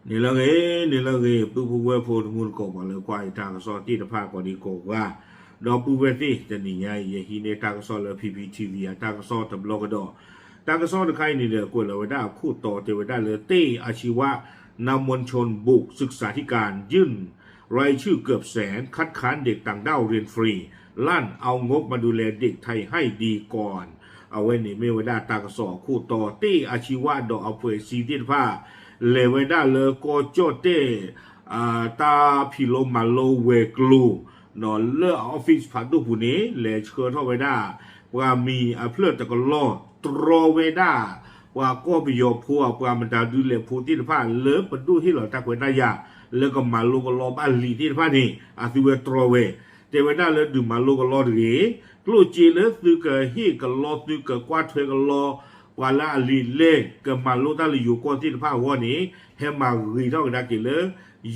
န့ၣ်လၢအဂ့ၤ, န့ၣ်လၢအဂ့ၤ, ပုၢ်ဖိဝဲၢ်ဖိတံၤသကိး ပှၤလၢကွၢ်ယတၢ်ကစီၣ်သ့ၣ်တဖၣ်ကိးဒံကိးဂၤ, ဒီပုၢ်ဝဲၢ်သ့ၣ် တနံၤညါအံၤ ယဟံးန့ၢ်တၢ်ကစီၣ်လၢ P P T V အတၢ်ကစီၣ်တဘျီကဒီး, တၢ်ကစီၣ်တခါအံၤန့ၣ်ဒီး ကွဲးလီၤဝဲဒၣ်အခိၣ်တီတဲဝဲဒၣ်လၢ เต้ อาชีวะ นำมวลชนบุกศึกษาธิการ ยื่นรายชื่อเกือบแสน คัดค้านเด็กต่างด้าวเรียนฟรี ลั่นเอางบมาดูแลเด็กไทยให้ดีก่อน အဝဲန့ၣ်မ့ၢ်ဝဲဒၣ်တၢ်ကစီၣ်အခိၣ်တီ, เต้ อาชีวะ ဒီးအဖွဲ့အစည်းသ့ၣ်တဖၣ် လဲၤဝဲဒၣ်လၢကီၢ်ကၠီၣ်တဲၣ် တၢ်ဖံးလိမၤလိဝဲၤကျိၤ လၢအ office ဖးဒိၣ်ပူၤန့ၣ် လဲၤဆှၢထီၣ်ဝဲဒၣ် ပှၤမံၤအဖျၢၣ်တကလီၢ် တြီဝဲဒၣ် ပှၤကီၢ်ပယီၤဖိ အပှၤမတၤဒုလဲၣ်ဖိသ့ၣ်တဖၣ် လၢပဒိၣ်ဟ့ၣ်လီၤတၢ်ခွဲးတၢ်ယာ် လၢကမၤလိကလီဘၣ်လံာ်သ့ၣ်တဖၣ်န့ၣ် အသုဝဲတြီဝဲ, တဲဝဲဒၣ်လၢဒုးမၤလိကလီတဂ့ၤ, ကျိၣ်စ့လၢသုကဟ့ၣ်ကလီ သုကကွၢ်ထွဲကလီ ပှၤလၢအလံာ်လဲၢ် ကမၤလိတၢ်လၢယိၤကီၢ်သ့ၣ်တဖၣ်အဂီၢ်န့ၣ် ဟဲမၤဂ့ၤထီၣ်ကဒါက့ၤလၢ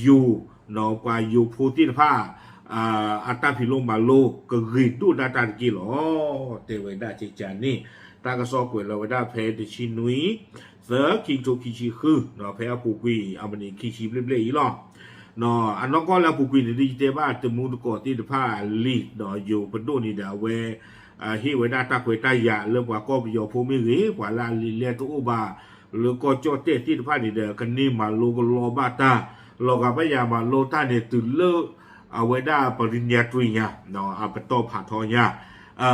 ယိၤ ပှၤယိၤဖိသ့ၣ်တဖၣ် အတၢ်ဖံးလိမၤလိ ကဂ့ၤဒိၣ်ဒၣ်တၢ်တက့ၢ်လီၤ. တဲဝဲဒၣ်ကကန့ၣ် တၢ်ကစီၣ်ကွဲးလီၤဝဲဒၣ်ဖဲတဆံနွံ သၢ ခံကထိခံဆံဃု ဖဲအပူၤကွံာ်အမံးနံးခံဆံဘျဲၣ်ဘျဲၣ်အံၤလီၤ. အနီၢ်ကီၢ်လၢအပူၤကွံာ်န့ၣ် ဒ်ယတဲဘၣ်တမူတကိးသ့ၣ်တဖၣ်လံာ်ဒီးယိၤပဒိၣ်န့ၣ်ဒီး အဝဲ ဟ့ၣ်ဝဲဒၣ်တၢ်ခွဲးတၢ်ယာ်လၢပှၤကီၢ်ပယီၤဖိမ့ၢ်ဂ့ၤ ပှၤလၢအလံာ်လဲၢ်တအိၣ်ဘၣ် လၢကီၢ်ကၠီၣ်တဲၣ်သ့ၣ်တဖၣ်န့ၣ်ဒီး ကန့ၢ်မၤလိကလီဘၣ်တၢ် လီၤဂာ်ဘၣ်ယၤမၤလိတၢ်န့ၣ် တုၤလၢ အဝဲဒၣ်ပရံညါတြံညါ အပတီၢ်ဖးထီညါ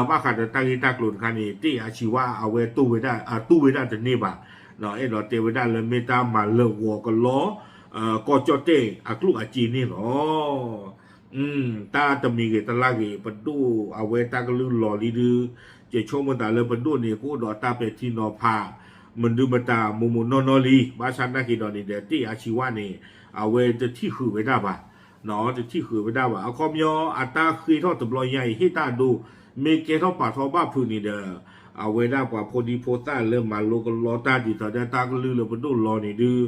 ဘၣ်ဃးဒီးတၢ်ဂ့ၢ်တၢ်ကျိၤတခါန့ၣ် တ့ၢ်အါဆံဝါ အဝဲ တူၢ်ဝဲဒၣ်တန့ၢ်ဘၣ်, အဲၣ်ဒိးတဲဝဲဒၣ်လၢမ့ၢ်တၢ်မၤလၢာ်ဂီၤကလီ ကီၢ်ကၠီၣ်တဲၣ်အကျိၣ်အစ့န့ၣ်လီၤ. တၢ်တမံၤဂ့ၤတလါဂ့ၤ ပဒိၣ်အဝဲတၢ်ကလုၢ်လီၤလံဒုး ယဆိကမိၣ်သးလၢပဒိၣ်န့ၣ် ကအိၣ်ဒီးတၢ်ပဲာ်ထံနီၤဖး မနုၤမတၤမိၢ်မိၢ်နီၢ်နီၢ်လံ, ဘၣ်ဆၣ်နာ်က့ၤဒီးန့ၣ်ဒီး တ့ၢ်အါဆံဝါန့ၣ် အဝဲတထံၣ်ဃုာ်ဝဲဒၣ်ဘၣ်, တထံၣ်ဃုာ်ဝဲဒၣ်ဘၣ်. အခီပညီ အတၢ်ဃ့ထီၣ်တဘျီညါအံၤ ဟ့ၣ်တၢ်အဒိ မ့ၢ်ကဲထီၣ်ပာ်ထီၣ်ဘၣ်ဖုးန့ၣ်ဒီး အဝဲဒၣ်ပှၤဖိဒံဖိသၣ်လၢမၤလိကလီတၢ်ဒ်သိးဒီးတၢ်ကလုၢ်လၢပဒိၣ်လီၤန့ၣ်ဒုး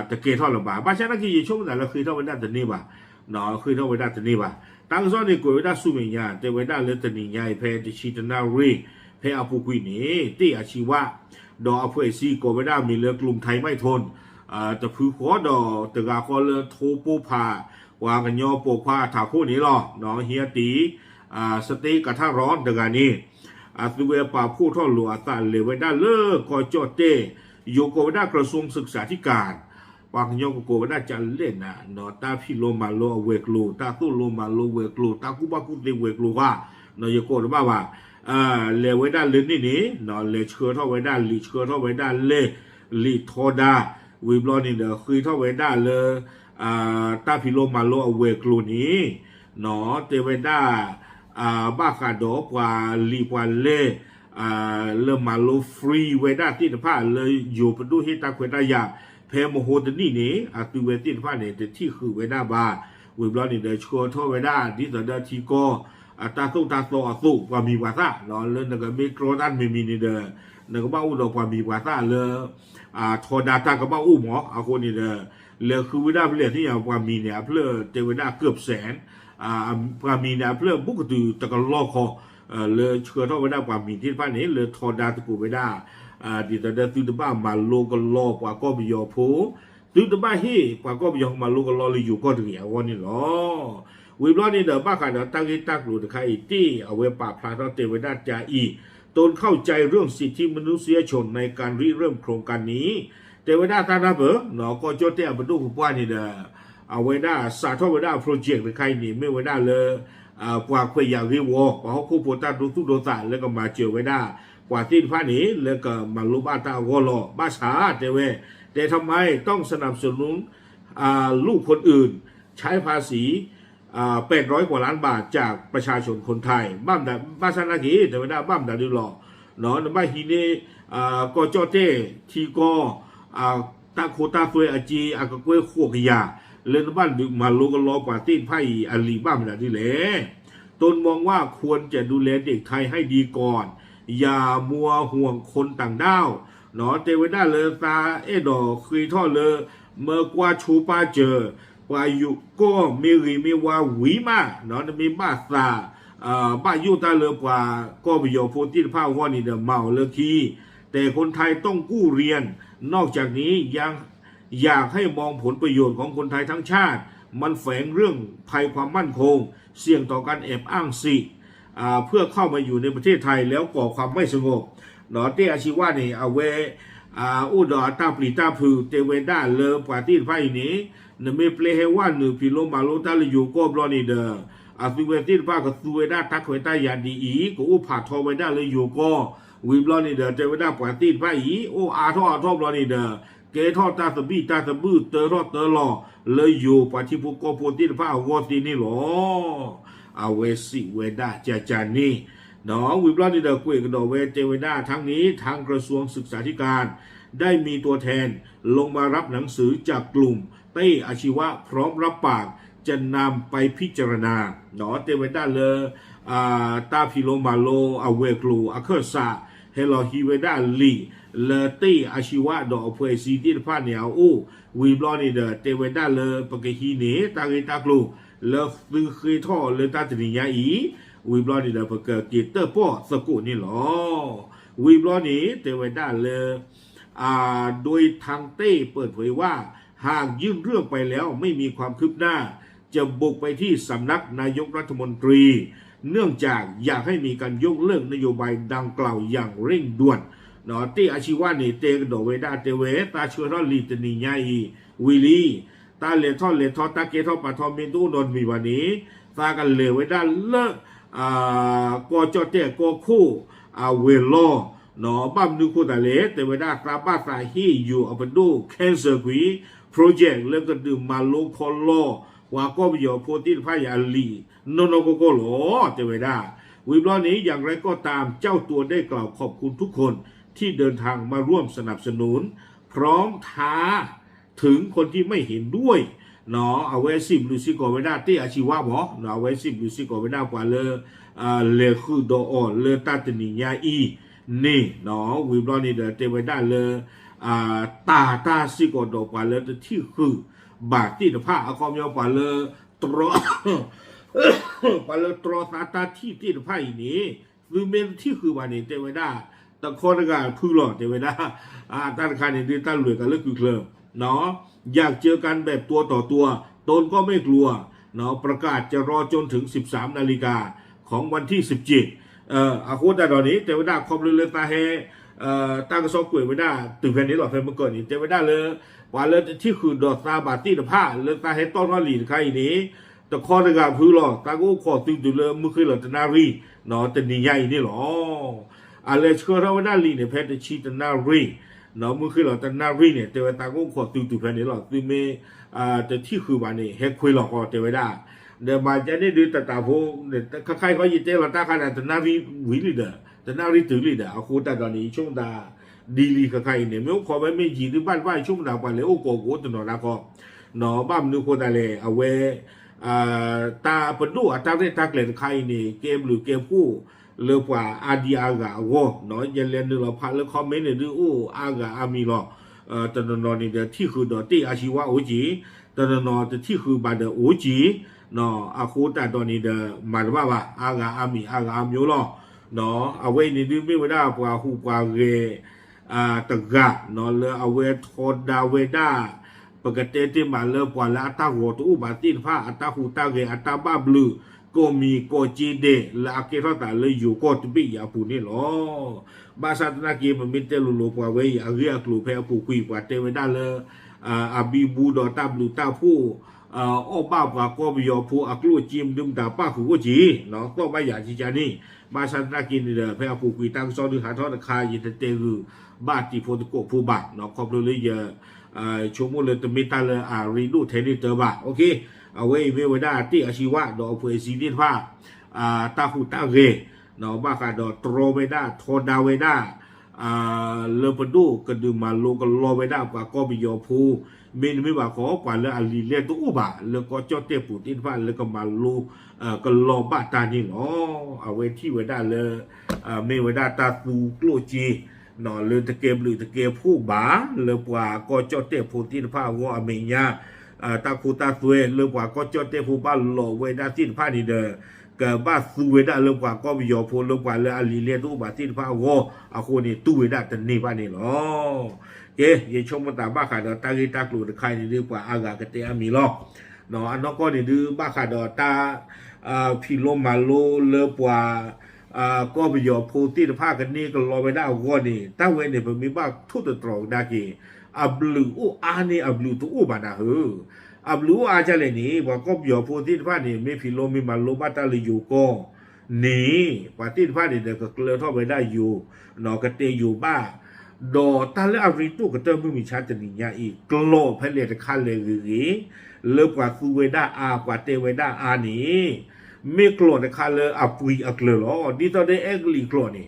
တကဲထီၣ်လၢၤဘၣ်. ဘၣ်ဆၣ်နာ်က့ၤ ယဆိကမိၣ်သးလၢဃ့ထီၣ်ဝဲဒၣ်တန့ၢ်ဘၣ်, ဃ့ထီၣ်ဝဲဒၣ်တန့ၢ်ဘၣ်. တၢ်ကစီၣ်န့ၣ် ကွဲးဝဲဒၣ်ဆူမဲာ်ညါ တဲဝဲဒၣ်လၢတနံၤညါအံၤ ဖဲတဆံတနၣ်ရံၣ် ဖဲအပူၤကွံာ်န့ၣ် တ့ၢ်အါဆံဝါ ဒီးအဖွဲ့အစည်းကိးဝဲဒၣ်မံၤလၢ กลุ่มไทยไม่ทน တဖုဃီဒီးတဂၤဃီလၢထိပိၢ်ဖး ပှၤကညီပိာ်ခွါအထးခိၣ်န့ၣ်လီၤ. ဟံးအတံၤ စတ့ကထၣ်ရီတဂၤန့ၣ် အသုဝဲပာ်ဖှိၣ်ထီၣ်လိာ်အသးလဲၤဝဲဒၣ်လၢကီၢ်ကၠီၣ်တဲၣ် ယိၤကိးဝဲဒၣ် กระทรวงศึกษาธิการ ပှၤကညီကကိးဝဲဒၣ်ကလဲၣ်နၤ တၢ်ဖံးလိမၤလိအဝဲၤကျိၤ တၢ်သိၣ်လိမၤလိဝဲၤကျိၤ တၢ်ကူၣ်ဘၣ်ကူၣ်သ့ဝဲၤကျိၤဃါ ယကိးတဘၣ်ဘၣ် လဲၤဝဲဒၣ်လၢန့ၣ်န့ၣ် လဲၤဆှၢထီၣ်ဝဲဒၣ်လံာ် ဆှၢထီၣ်ဝဲဒၣ်လဲၢ် လံာ်ထီဒါ ဝံၤဘျီန့ၣ်ဒီး ဃ့ထီၣ်ဝဲဒၣ်လၢ တၢ်ဖံးလိမၤလိအဝဲၤကျိၤန့ၣ် တဲဝဲဒၣ် ဘၣ်ဃးဒီးပှၤလံာ်ပှၤလဲၢ် လၢမၤလိ free ဝဲဒၣ်သ့ၣ်တဖၣ် လၢယိၤပဒိၣ်ဟ့ၣ်တၢ်ခွဲးတၢ်ယာ် ဖဲမဟိတနံၣ်န့ၣ် အသုဝဲသ့ၣ်တဖၣ်န့ၣ် တထံၣ်ဃုာ်ဝဲဒၣ်ဘၣ်. ဝံၤဘျီန့ၣ်ဒီး ဆှၢထီၣ်ဝဲဒၣ် ဒ်သိးဒီးထံကီၢ် အတၢ်သိၣ်တၢ်သီအသိး ပှၤမံၤပှၤသၣ် လၢနကမ့ၢ်တြီတၢ်တမံၤမံၤန့ၣ်ဒီး နကဘၣ်အိၣ်ဒီးပှၤမံၤပှၤသၣ်လၢ ထီဒါတၢ်ကဘၣ်အိၣ်မး အဃိန့ၣ်ဒီး လဲၤဃုဝဲဒၣ်ဖဲလဲၣ်သ့ၣ်ညါ ပှၤမံၤန့ၣ် အဖျၢၣ်တဲဝဲဒၣ် เกือบแสน ပှၤမံၤန့ၣ် အဖျၢၣ်ဘူးကတုၤတကလီၢ်ခီ လၢဆှၢထီၣ်ဝဲဒၣ်ပှၤမံၤသ့ၣ်တဖၣ်န့ၣ် လၢထီဒါသကိးဝဲဒၣ် ဒ်သိးဒီးသုတဘၣ်မၤလိကလီပှၤကီၢ်ပယီၤဖိ သုတဘၣ်ဟ့ၣ်ပှၤကီၢ်ပယီၤမၤလိကလီလၢယိၤကီၢ်တဂ့ၤအဂီၢ်န့ၣ်လီၤ. ဝံၤဘျီန့ၣ်ဒီး ဘၣ်ဃးဒီးတၢ်ဂ့ၢ်တၢ်ကျိၤတခါအံၤ တ့ၢ်အဝဲပာ်ဖျါထီၣ်တဲဝဲဒၣ်ကါအံၤ ต้นเข้าใจเรื่องสิทธิมนุษยชนในการริเริ่มโครงการนี้ တဲဝဲဒၣ်တၢ်တၢ်ပၢ ကီၢ်ကၠီၣ်တဲၣ်အပဒိၣ်ကပှၢ်န့ၣ်ဒီး အဝဲဒၣ်စးထီၣ်ဝဲဒၣ်အ project တခါအံၤန့ၣ် မ့ၢ်ဝဲဒၣ်လၢ ပှၤခွဲးယာ်ဂ့ၢ်ဝီ ပှၤဟီၣ်ခိၣ်ဖိတၢ်ဒိသူၣ်ဒိသးလၢကမၤစၢၤဝဲဒၣ် ပှၤသ့ၣ်တဖၣ်န့ၣ် လၢကမၤလိဘၣ်တၢ်အဂီၢ်လီၤ. ဘၣ်ဆၣ်တဲဝဲ แต่ทำไมต้องสนับสนุน ลูกคนอื่น ใช้ภาษี แปดร้อยกว่าล้านบาท จากประชาชนคนไทย ဘၣ်ဆၣ်နာ်က့ၤ တဲဝဲဒၣ်ဘၣ်မတၤဒုလီၤ နဘၣ်ဟံးန့ၢ် ကီၢ်ကၠီၣ်တဲၣ်ထံကီၢ် တၢ်ခိတၢ်သွဲအစ့ အကကွဲၢ်ဃိးကယၤ လၢနဘၣ်မၤလိကလီပှၤသ့ၣ်တဖၣ်အံၤ အလံာ်ဘၣ်မတၤဒုလဲၣ်. ตนมองว่าควรจะดูแลเด็กไทยให้ดีก่อน อย่ามัวห่วงคนต่างด้าว တဲဝဲဒၣ်လၢသးအဲၣ်ဒိးဃ့ထီၣ်လၢ မၢကွၢ်ဆိပာ်စၢၤ ပှၤယိၤကီၢ်မ့ၢ်ဂ့ၤမ့ၢ်ဝါဝံၤမး နမ့ၢ်ဘၣ်သး ဘၣ်ယိၣ်တၢ်လၢပှၤကီၢ်ပယီၤဖိသ့ၣ်တဖၣ်အဂီၢ်န့ၣ်ဒီး မၤအီၤလၢခံ แต่คนไทยต้องกู้เรียน นอกจากนี้ยัง อยากให้มองผลประโยชน์ของคนไทยทั้งชาติ มันแฝงเรื่องภัยความมั่นคง เสี่ยงต่อการแอบอ้างสิทธิ์ อ่า เพื่อเข้ามาอยู่ในประเทศไทยแล้วก่อความไม่สงบ ဒီးတ့ၢ်အစံးဝါန့ၣ် အဝဲ အိၣ်ဒီးအတၢ်ပျံၤတၢ်ဖုး တဲဝဲဒၣ်လၢပှၤသ့ၣ်တဖၣ်အံၤန့ၣ် နမ့ၢ်ပျဲဟဲဝဲနုာ်ဖံးလိမၤလိတၢ်လၢယိၤကီၢ်ဘျီန့ၣ်ဒီး အသုဝဲသ့ၣ်တဖၣ်ကသူဝဲဒၣ်တၢ်ခွဲးတၢ်ယာ်ဒ်အံၤ ကအိၣ်ဖးထီဝဲဒၣ်လၢယိၤကီၢ် ဝံၤဘျီန့ၣ်ဒီး တဲဝဲဒၣ်ပှၤသ့ၣ်တဖၣ်အံၤ အိၣ်အါထီၣ်အါထီၣ်ဘျီန့ၣ်ဒီး ကဲထီၣ်တၢ်သဘံၣ်တၢ်သဘုၣ် တၢထီၣ်တၢလီၤ လၢယိၤပှၤထံဖိကီၢ်ဖိသ့ၣ်တဖၣ်အဂီၢ်သ့န့ၣ်လီၤ. အဝဲစံးဝဲဒၣ်ကကန့ၣ် ဒီးဝံၤဘျီန့ၣ်ဒီး ကွဲးကဒီးဝဲတဲဝဲဒၣ် ทั้งนี้ทางกระทรวงศึกษาธิการได้มีตัวแทนลงมารับหนังสือจากกลุ่มเต้อาชีวะพร้อมรับปากจะนำไปพิจารณา ဒီးတဲဝဲဒၣ်လၢ တၢ်ဖံးလိမၤလိအဝဲၤကျိၤအခၢၣ်စး ဟဲလီၤဟံးဝဲဒၣ်လံာ် လၢတ့ၢ်အစံးဝါဒီးအဖှဲးစံတ့ၢ်တဖၣ်န့ၣ်အအိၣ် ဝံၤဘျီန့ၣ်ဒီး တဲဝဲဒၣ်လၢပကဟံးန့ၢ်တၢ်ဂ့ၢ်တၢ်ကျိၤ လၢသုဃ့ထီၣ်လၢတၢ်တနံၤညါအံၤ ဝံၤဘျီန့ၣ်ဒီး ပကက့ၤတၢၣ်ပီၣ်သကိးန့ၣ်လီၤ. ဝံၤဘျီန့ၣ် တဲဝဲဒၣ်လၢ โดยทางเต้เปิดเผยว่า หากยื่นเรื่องไปแล้วไม่มีความคืบหน้า จะบุกไปที่สำนักนายกรัฐมนตรี เนื่องจากอยากให้มีการยกเลิกนโยบายดังกล่าวอย่างเร่งด่วน ဒီးတ့ၢ်အစံးဝါန့ၣ် တဲကဒီးဝဲဒၣ် တဲဝဲ သးဆှၢထီၣ်လံာ်တနံၤညါအံၤ ဝံၤလံ တၢ်လဲၤထီၣ်လဲၤထီ တၢ်ကဲထီၣ်ပာ်ထီၣ်မ့ၢ်တအိၣ်နီတမံၤဘၣ်န့ၣ် သးကလဲၤဝဲဒၣ်လၢ ကီၢ်ကၠီၣ်တဲၣ်ကီၢ်ခိၣ်အဝဲၤလီၢ် ဘၣ်မနုၤဃိသးလဲၣ် တဲဝဲဒၣ် သးဘၣ်သးဟ့ၣ်ယိၤအပဒိၣ် cancer ကွံာ် project လၢကဒုးမၤလိခီလီ ပှၤကီၢ်ပယီၤဖိသ့ၣ်တဖၣ်အံၤအလံာ် နီၢ်နီၢ်ကီၢ်ကီၢ်လီၤ တဲဝဲဒၣ် ဝံၤဘျီန့ၣ် อย่างไรก็ตาม เจ้าตัวได้กล่าวขอบคุณทุกคนที่เดินทางมาร่วมสนับสนุน พร้อมท้าถึงคนที่ไม่เห็นด้วย အဝဲစံးဘျုးစ့ၢ်ကီးဝဲဒၣ်တ့ၢ်အစံးဝါမး အဝဲစံးဘျုးစ့ၢ်ကီးဝဲဒၣ်ပှၤလၢ လဲၤဃုာ်ဒီးအီၤလၢတၢ်တနံၤညါအံၤန့ၣ် ဝံၤဘျီန့ၣ်ဒီး တဲဝဲဒၣ်လၢ တၤတၢ်စ့ၢ်ကီးဒီးပှၤလၢတထံၣ်ဃုာ်ဘၣ်သ့ၣ်တဖၣ် အခီပညီပှၤလၢ တြီ ပှၤလၢတြီသးတၢ်ထံၣ်သ့ၣ်တဖၣ်အံၤန့ၣ် သုမ့ၢ်တထံၣ်ဃုာ်ဘၣ်န့ၣ် တဲဝဲဒၣ် တခီတဂၤဖုလီၤ တဲဝဲဒၣ် တၢ်တခါန့ၣ်ဒုးတၢ်လွဲၢ်ကးလၢကုၢ်ချၢ อยากเจอกันแบบตัวต่อตัว ตนก็ไม่กลัว ประกาศจะรอจนถึงสิบสามนาฬิกาของวันที่สิบเจ็ด အဃိသတးဒီးန့ၣ် တဲဝဲဒၣ်ခီဖျိလၢသးဟဲ တၢ်ကစီၣ်ကွဲးဝဲဒၣ်တုၤဖဲန့ၣ်လီၤ ဖဲမုၢ်ကၢၢ်န့ၣ် တဲဝဲဒၣ်လၢ ပှၤလၢတထံၣ်ဃုာ်ဒီးသးဘၣ်သ့ၣ်တဖၣ် လၢသးဟဲတီၣ်ထီၣ်လံာ်တခါအံၤန့ၣ် တခီတဂၤဖုလီၤ သးကအိၣ်ခိးသုတုၤလၢမုၢ်ဃ့ၢ်လီၤတနၣ်ရံၣ် တနံၤညါအံၤန့ၣ်လီၤ. အလဲၤဆှၢထီၣ်ဝဲဒၣ်လံာ်န့ၣ် ဖဲတဆံတနၣ်ရံၣ် မုၢ်ဃ့ၢ်လီၤတနၣ်ရံၣ်န့ၣ် တဲဝဲသးကအိၣ်ခိးသုတုၤဖဲန့ၣ်လီၤ သုမ့ၢ် တထံၣ်ဃုာ်ဘၣ်န့ၣ် ဟဲခွ့လီၤဃီ တဲဝဲဒၣ် ဒီးမၤကန့ၣ်ဒုးတတးဖိ ခါခါခီယတဲလီၤတၢ်ခါဒီး တနၣ်ရံၣ်ဝံၤလံဒီး တနၣ်ရံၣ်တုၤလံဒီး အဃိသတးဒီးန့ၣ် ယဆိကမိၣ်သး ဒ်လံခါခါအံၤန့ၣ် မ့ၢ်အိၣ်ခိးဝဲမ့ၢ်ယံာ်ဒုးဘၣ်တဘၣ် ယဆိကမိၣ်သးပှၤလဲၤအိၣ်ကိးကအိၣ်တနီၤဒၣ်ဃီ ဘၣ်မနုၤဃိသးလဲၣ် အဝဲ တၢ်ပဒိၣ်အတၢ်ရဲၣ်တၢ်ကျဲၤတခါအံၤန့ၣ် ကဲဘျုးကဲဖှိၣ်လၢပှၤအါဒံအါဂၤအဂီၢ် ယလဲၤနုာ်လီၤဖးလၢ comment န့ၣ်ဒုးအိၣ်အါဂၤအါမံၤလီၤ. တနီၤနီၤန့ၣ်ဒီး ထံၣ်ဃုာ်ဒီးတ့ၢ်အစံးဝါအိၣ်က့ၤ, တနီၤနီၤတထံၣ်ဃုာ်ဘၣ်ဒီးအိၣ်က့ၤ, အဃိသတးဒီးန့ၣ်ဒီး မၤတဘၣ်ဘၣ် အါဂၤအါမံၤ အါဂၤအါမံၤလီၤ. အဝဲအံၤန့ၣ်ဒုးမ့ၢ်ဝဲဒၣ်ပှၤဟူးပှၤဂဲၤ တဂၤ လၢအဝဲထီဒါဝဲဒၣ် ပကတဲတ့ၢ်မးလၢပှၤလၢအတၢ်ဂီၤတအိၣ်ဘၣ်သ့ၣ်တဖၣ် အတၢ်ဟူးတၢ်ဂဲၤ အတၢ်ဘၣ်ဘျုး ကိးမံၤကိးက့ဒဲး လၢအကဲထီၣ်သးလၢယိၤကီၢ်တဘ့ၣ်အံၤအပူၤန့ၣ်လီၤ. ဘၣ်ဆၣ်သနာ်က့ ပမ့ၢ်တဲလိၤလိၤပှၤဝဲအံၤ အဂ့ၢ်အကျိၤဖဲအပူၤကွံာ် ပှၤတဲဝဲဒၣ်လၢ အဘံဘူဒီးတၢ်ဘျုးတၢ်ဖှိၣ် အီၣ်ဘၣ်ပှၤကီၢ်ပယီၤဖိအကျိၣ်အစ့ မနုၤမတၤပၣ်ဃုာ်အိၣ်က့ၤ သီၣ်ဘၣ်ယၤကကန့ၣ်, ဘၣ်ဆၣ်သနာ်က့န့ၣ်ဒီး ဖဲအပူၤကွံာ်တၢ်ကစီၣ်ဒုးဟးထီၣ်တခါ ယတတဲဂုာ်ဘၣ်တံၤဖိသကိးဖိဘၣ်, ခီဖျိလၢယ ဆိကမိၣ်လၢတမ့ၢ်တၢ်လၢအရ့ဒိၣ်ထဲန့ၣ်တၢဘၣ်. အဝဲအံၤမ့ၢ်ဝဲဒၣ်တ့ၢ်အစံးဝါ ဒီးအဖှဲးစံသ့ၣ်တဖၣ် တၢ်ဟူးတၢ်ဂဲၤ ဘၣ်ဃးဒီးတြီဝဲဒၣ် ထီဒါဝဲဒၣ် လၢပဒိၣ်ကဒုးမၤလိကလီဝဲဒၣ်ပှၤကီၢ်ပယီၤဖိ, မ့တမ့ၢ်ဘၣ်ဃီ ပှၤလၢအလံာ်လဲၢ်တအိၣ်ဘၣ် လၢကီၢ်ကၠီၣ်တဲၣ်ပူၤသ့ၣ်တဖၣ်လၢကမၤလိ ကလီဘၣ်တၢ်န့ၣ်လီၤ. အဝဲထံၣ်ဝဲဒၣ်လၢ မ့ၢ်ဝဲဒၣ်တၢ်သူကျိၣ်စ့ လၢတကဲဘျုးတကဲဖှိၣ်ဘၣ် လၢပှၤကီၢ်ကၠီၣ်တဲၣ်ဖိသ့ၣ်တဖၣ်အဂီၢ်အမဲာ်ညါ, တၢ်ခိတၢ်သွဲလၢပှၤကီၢ်ကၠီၣ်တဲၣ်ဖိဘၣ်လိာ်ဝဲဒၣ်သ့ၣ်တဖၣ်န့ၣ်ဒီး ကဘၣ်သူဝဲဒၣ်လၢပှၤကီၢ်ပယီၤဖိလၢပှၤလၢအလံာ်လဲၢ်တအိၣ်ဘၣ်သ့ၣ်တဖၣ်အဂီၢ်အဃိန့ၣ် တူၢ်ဝဲဒၣ်တန့ၢ်ဘၣ်န့ၣ်လီၤ. ကဲ ယဆိကမိၣ်သးဘၣ်ဃးဒီးတၢ်ဂ့ၢ်တၢ်ကျိၤတခါအံၤန့ၣ်ဒုး ပှၤအါဂၤကတဲအါမံၤလီၤ. အနီၢ်ကီၢ်န့ၣ်ဒုး ဘၣ်ဃးဒီးတၢ် ဖံးလိမၤလိလၢပှၤ ကီၢ်ပယီၤဖိသ့ၣ်တဖၣ်ကန့ၢ်ကလီဝဲဒၣ်အဂီၢ်န့ၣ် တၢ်ဝဲန့ၣ် ပမ့ၢ်ဘၣ်ထိၣ်သတြီၤကဒါက့ၤ အဘျုးအိၣ်အါန့ၢ်အဘျုးတအိၣ်ဘၣ်နၤဧၢ. အဘျုးအိၣ်အါဒ်လဲၣ်န့ၣ် ပှၤကီၢ်ပယီၤဖိသ့ၣ်တဖၣ်န့ၣ် မ့ၢ်ဖံးလိမ့ၢ်မၤလိဘၣ်တၢ်လၢယိၤကီၢ်န့ၣ် ပှၤသ့ၣ်တဖၣ်န့ၣ်ဒီး ကကျၢထီၣ်ဝဲဒၣ်ယိၤ ကတဲယိၤဘၣ် ဒီးတၢ်လၢအရ့ဒိၣ်ကတၢၢ်မုၢ်မဆါတနံၤညါအံၤ ကျိာ်ဖဲလဲၣ်တခါလဲၣ်ဂ့ၤဂ့ၤ လၢပှၤသူဝဲဒၣ်အါ ပှၤတဲဝဲဒၣ်အါန့ၣ် မ့ၢ်ကျိာ်တခါလၢအပှံၤအကျၢၤလီၤ. ဒ်သိးဒီးအဲကလံးကျိာ်န့ၣ်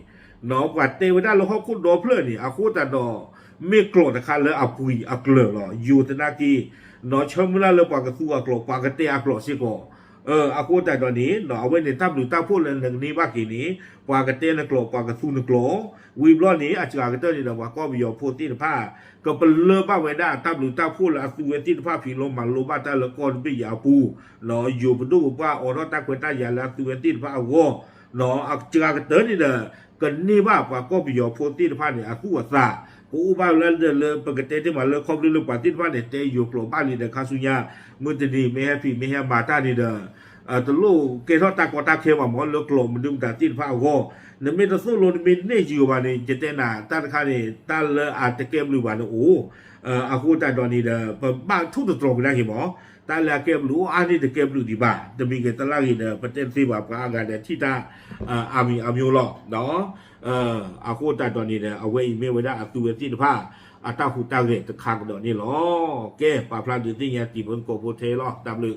ပှၤတဲဝဲဒၣ်လၢဟီၣ်ခိၣ်ဒီဖျၢၣ်န့ၣ် အဃိသတးဒီး မ့ၢ်ကျိာ်တခါလၢအပှံၤအကျၢၤလီၤ. ယိၤသနာ်က့ နီၢ်ဆၢမုၢ်လၢ်လၢပှၤကသူအကျိာ် ပှၤကတဲအကျိာ်စ့ၢ်ကီး အဃိသတးဒီးန့ၣ် အဝဲန့ၣ်တၢ်ဘျုးတၢ်ဖှိၣ်လၢနကန့ၢ်ဘၣ်က့ၤန့ၣ် ပှၤကတဲနကျိာ် ပှၤကသူနကျိာ် ဝံၤဘျီန့ၣ် အစှၤကတၢၢ်န့ၣ်ဒီး ပှၤကီၢ်ပယီၤဖိသ့ၣ်တဖၣ် ကပလၢဘၣ်ဝဲဒၣ်တၢ်ဘျုးတၢ်ဖှိၣ်လၢအသူဝဲသ့ၣ်တဖၣ် ဖံးလိမၤလိဘၣ်တၢ်လၢကီၢ်တဘ့ၣ်အံၤအပူၤ ယိၤပဒိၣ်ပပှၢ်အိးထီၣ်တၢ်ခွဲးတၢ်ယာ်လၢအသူဝဲသ့ၣ်တဖၣ်အဂီၢ် အစှၤကတၢၢ်န့ၣ်ဒီး ကန့ၢ်ဘၣ်ပှၤကီၢ်ပယီၤဖိသ့ၣ်တဖၣ်န့ၣ် အသူၣ်အသး ကအိၣ်ဘၣ်လၢလၢပကတဲတ့ၢ်မးလၢခီဖျိလၢပှၤသ့ၣ်တဖၣ်န့ၣ် တဲယိၤကျိာ်ဘၣ်လံဒီး ခါဆူညါ မုၢ်တနံၤမ့ၢ်ဟဲဖံးမ့ၢ်ဟဲမၤတၢ်န့ၣ်ဒီး တလိၣ်ကဲထီၣ်တၢ်ကီတၢ်ခဲဘၣ်မး လၢကျိာ်မနုၤမတၤသ့ၣ်တဖၣ်အဂီၢ် နမ့ၢ်တသိၣ်လိနမ့ၢ်နဲၣ်ယုာ်ဘၣ်န့ၣ် ယတဲနၤ တၢ်တခါန့ၣ် တၢ်လၢအတကဲဘျုးဘၣ်န့ၣ်အိၣ် အဃိသတးဒီးန့ၣ်ဒီး ပဘၣ်ထိၣ်သတြီၤကဒါက့ၤမး တၢ်လၢအကဲဘျုးအိၣ်အါန့ၢ်တကဲဘျုးဒံးဘၣ် တမံၤဂ့ၤတလၢ်ဂ့ၤဒီး ပတဲတသ့ဘၣ် ပှၤအါဂၤဒီးထံၣ်တၢ် အါမံၤအါမံၤလီၤ အဃိသတးဒီးန့ၣ်ဒီး အဝဲအံၤမ့ၢ်ဝဲဒၣ်အသူဝဲသ့ၣ်တဖၣ် အတၢ်ဟူးတၢ်ဂဲၤတခါကဒီးန့ၣ်လီၤ. ကဲ ပာ်ဖျါဒုးသ့ၣ်ညါတံၤဖိသကိးဖိထဲလီၤ တၢ်ဘျုး